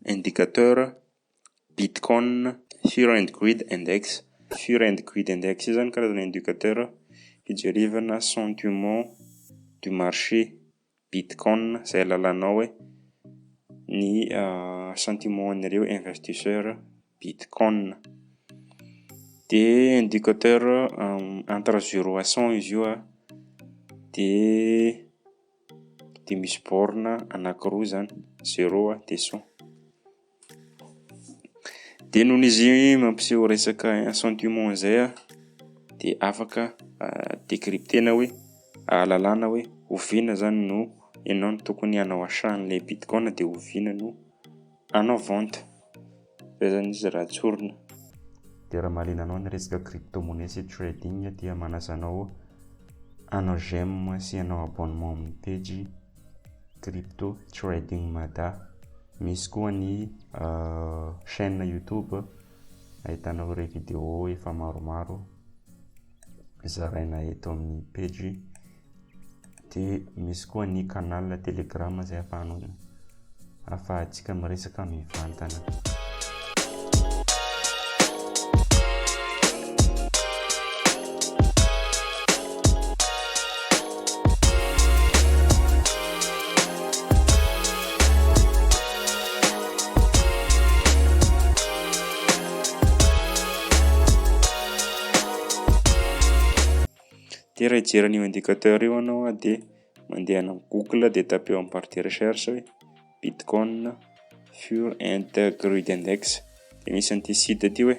Indicateur Bitcoin Fear and Greed Index. Fear and Greed Index io zany karazana indicateur fijerevana sentiment du marché bitcoin zay ahalalanao hoe ny sentiment an'ireo investisseur bitcoin. De indicateur entre zéro à 100 izy io a, de de misy borne anankiroa zany, zéro a de 100. De noho izy mampiseho resaka sentiment zay a, de afaka décrypter-na hoe ahalalana hoe oviana zany no ianao no tokony hanao achat an'lay bitcoin de oviana no hanao vente. Zay zany izy raha tsorina. De raha mahaliana anao ny resaka crypto-monnaie sy trading dia manasa anao hanao j'aime sy hanao abonnement amin'ny page crypto trading mada. Misy koa ny chaîne YouTube ahitanao ireo vidéo efa maromaro zaraina eto amin'ny page. De misy koa ny canal Telegram zay ahafahanao ahafahantsika miresaka mivantana. De raha hijery an'io indicateur io anao a de mandeha any am'google de tapeo am'barre de recherche hoe bitcoin fear and greed index de misy an'ity site ty hoe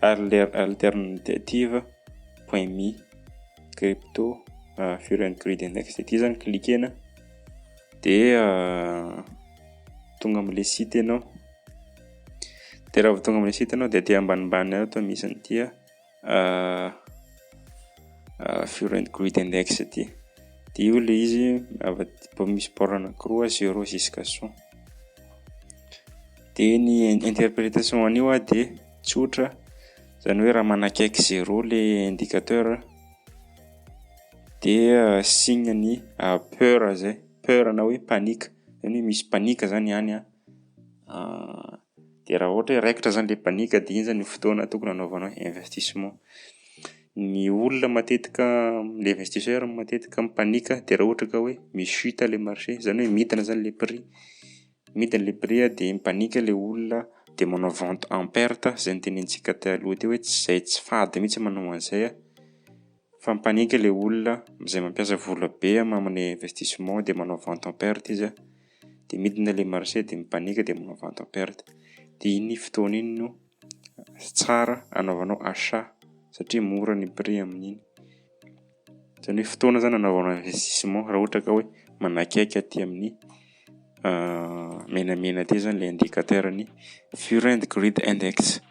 aller- alternative.me crypto fear and greed index de ty zany cliquena de tonga am'le site ianao. De raha vao tonga am'le site ianao de aty ambanimbany ato misy an'ity a fear and greed index ty. De io le izy ava- misy borne anankiroa zéro jusqu'à 100. De ny in- interprétation an'io a de tsotra, zany hoe raha manakaiky zéro le indicateur de signe ny peur zay, peur na hoe panique, zany hoe misy panique zany any a, de raha ohatra hoe raikitra zany le panique de iny zany fotoana tokony hanaovanao investissement. Ny olona matetika le investisseur matetika mipanique de raha ohatra ka hoe mi-chute le marché, zany hoe midina zany le prix, midina le prix a de mipanique le olona de manao vente en perte zay notenenintsika taloha teo hoe tsy zay tsy fady mihitsy manao an'zay a, fa mipanique le olona zay mampiasa vola be am- amin'ny investissement de manao vente en perte izy a, de midina le marché de mipanique de manao vente en perte. De iny fotoana iny no tsara anaovanao achat satria mora ny prix amin'iny. Zany hoe fotoana zany anaovanao investissement raha ohatra ka hoe manakaiky aty amin'ny menamena aty zany le indicateur-n'ny fear and greed index.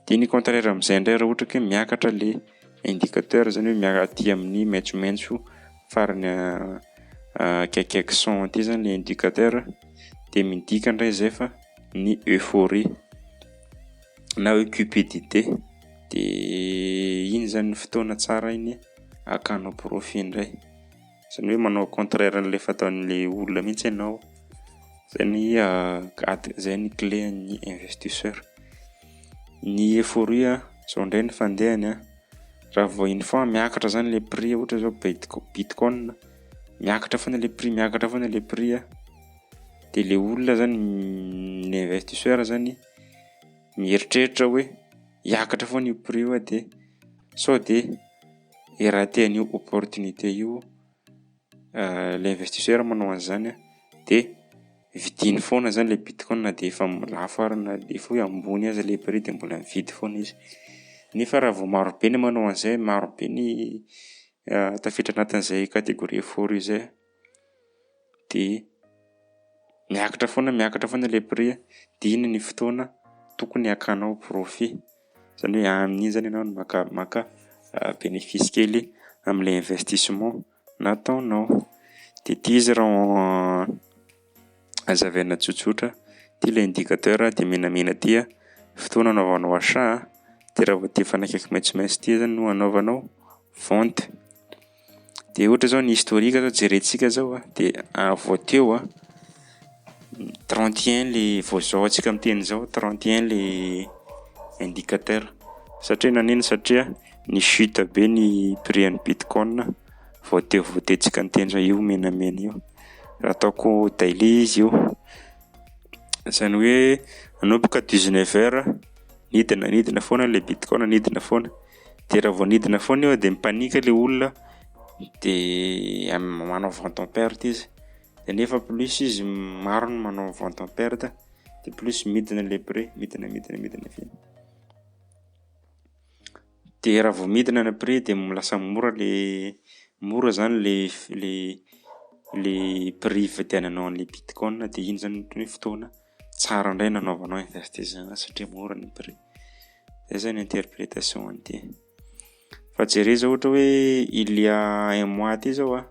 De ny contraire am'zay indray raha ohatra ka hoe miakatra le indicateur zany hoe mia- aty amin'ny maitsomaitso farany akaikikaiky 100 aty zany le indicateur de midika indray zay fa ny euphorie na hoe cupidité de iny zany ny fotoana tsara iny hakanao profit indray, zany hoe manao contraire an'le fataon'le olona mihitsy ianao, zay ny ad- zay ny clé an'ny investisseur. Ny euphorie a, zao indray ny fandehany a, raha vao une fois miakatra zany le prix ohatra zao bitco- bitcoin, miakatra foana le prix, miakatra foana le prix a, de le olona zany ny investisseur zany mieritreritra hoe hiakatra foana io prix io a de sao de hi-rater an'io opportunité io le investisseur manao an'zany a de vidiany foana zany le bitcoin na de efa m- lafo ary na de efa hoe ambony aza le prix de mbola mividy foana izy. Nefa raha vao marobe ny manao an'zay, marobe ny tafiditra anatin'zay catégorie euphorie zay de miakatra foana miakatra foana le prix a, de iny ny fotoana tokony hakanao profit, zany hoe amin'iny zany ianao no maka bénéfice kely am'le investissement nataonao. De ty izy raha hazavaina tsotsotra, ty le indicateur de menamena ty a fotoana anaovanao achat de raha vao ty mifanakaiky maitsomaitso ty zany no anaovanao vente. De ohatra zao ny historique zao jerentsika zao a de vao teo a. 31 le vao zao antsika miteny zao, 31 le indicateur. Satria nanino? Satria ni-chute be ny prix an'ny bitcoin vao teo vao teo antsika niteny zao io menamena io, raha ataoko daily izy io. Zany hoe nanomboka dix-neuf heures nidina nidina foana le bitcoin nidina foana, de raha vao nidina foana io de mi-panique le olona de manao vente en perte izy, de nefa plus izy maro ny manao vente en perte de plus midina le prix, midina midina midina foana. De raha vao midina ny prix de lasa mora le mora zany le f- le le prix ividiananao an'le bitcoin de iny zany ohatran'ny hoe fotoana tsara indray nanaovanao investissement satria mora ny prix. Zay zany interprétation an'ity. Fa jereo zao ohatra hoe il y a un mois ty zao a,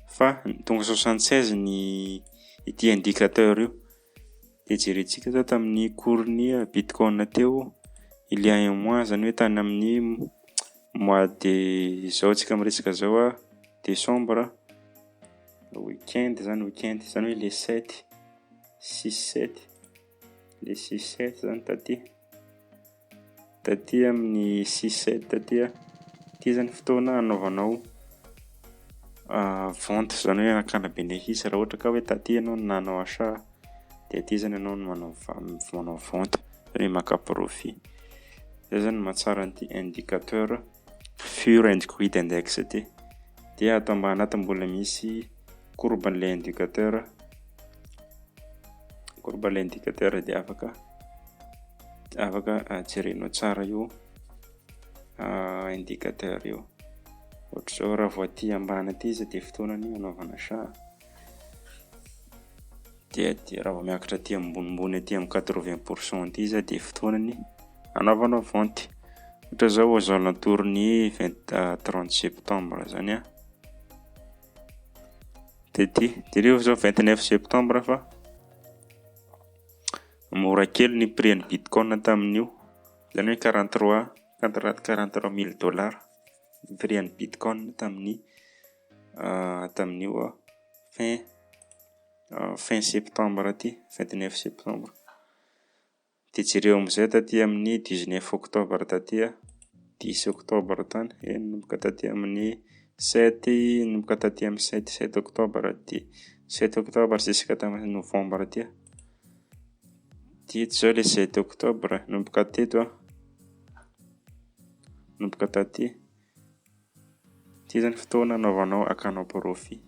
fa tonga 76 ny ity indicateur io, de jerentsika zao tamin'ny cours-n'ny bitcoin teo il y a un mois zany hoe tany amin'ny mois de zao antsika miresaka zao a décembre, weekend zany weekend zany hoe le sept, six sept, le six sept zany taty, taty amin'ny six sept taty a, ty zany fotoana anaovanao vente zany hoe hakana bénéfice raha ohatra ka hoe taty ianao no nanao achat de aty zany ianao no manao va- manao vente zany hoe maka profit. Zay zany mahatsara an'ity indicateur Fear and Greed Index ty. De ato ambany ato mbola misy courbe an'lay indicateur, courbe an'lay indicateur de afaka jerenao tsara io indicateur io. Ohatr'izao raha vao aty ambany aty izy de fotoanany anaovana achat. De aty raha vao miakatra aty ambonimbony aty am'quatre-vingt pourcent aty izy de fotoanany anaovanao vente. Ohatra zao aux alentours-n'ny vingt 30 septembre zany a, tety jereo zao 29 septembre fa mora kely ny prix an'ny bitcoin tamin'io, zany hoe 43 43 mille dollars ny prix an'ny bitcoin tamin'io fin septembre ty, 29 septembre. De jereo am'zay taty amin'ny 19 octobre taty a, 10 octobre tany, e nanomboka taty amin'ny sept, nanomboka taty am'sept 7 octobre de 7 octobre jusqu'à tamin'ny novembre aty a. Ty zao le 7 octobre nanomboka teto a, nanomboka taty. Ty zany fotoana anaovanao hakanao profit.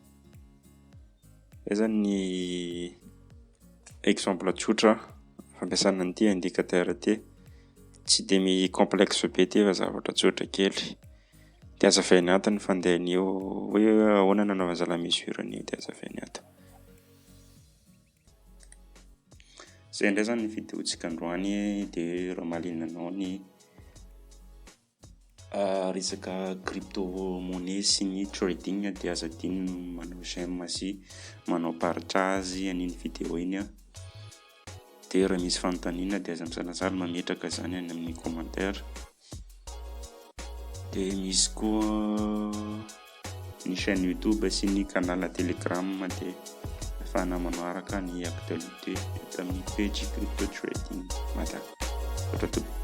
Zay zany ny exemple tsotra fampiasana an'ity indicateur ty. Tsy de mi-complexe be ty fa zavatra tsotra kely. De hazavainy ato ny fandehan'io hoe ahoana nanaovana zalahy mesure an'io de hazavainy ato. Zay indray zany ny videontsika androany de raha mahaliana anao ny resaka crypto-monnaie sy ny trading de aza adino manao j'aime sy manao partage an'iny vidéo iny a. De raha misy fanontaniana de aza misalasala mametraka zany any amin'ny commentaire. De misy koa ny chaîne YouTube sy ny canal Telegram de ahafahana manaraka ny actualité eto amin'ny page crypto trading Mada. Misaotra tompoko.